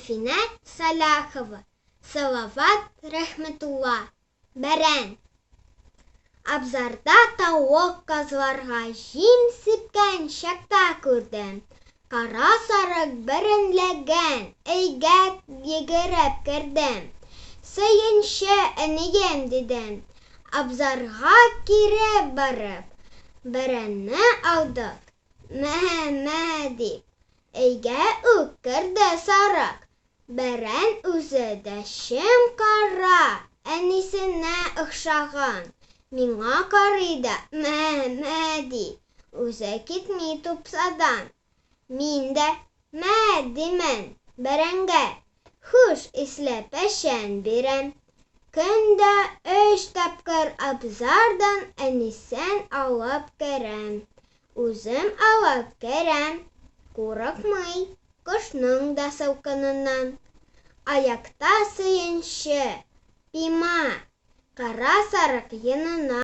Әлфинә Сәлахова, Салават Рәхмәтулла. Бәрән. Абзарда тавык казларга җим сипкән чакта күрдем. Кара сарык бәрәнләгән, өйгә йөгереп кердем. Сөенче, әнием, дидем. Абзарга кире барып, бәрәнне алдык. Мә-мә дип, өйгә үк керде сарык. Бәрән үзе дә чем-кара, әнисенә охшаган. Миңа карый да мә-мә ди, үзе китми тупсадан. Мин дә мә димен бәрәнгә, хуш исле печән бирәм. Көн дә өч тапкыр абзардан әнисен алып керәм. Үзем алып керәм, курыкмый, кышның да салкыныннан. Аякта сөенче, пима, кара сарык йоныннан.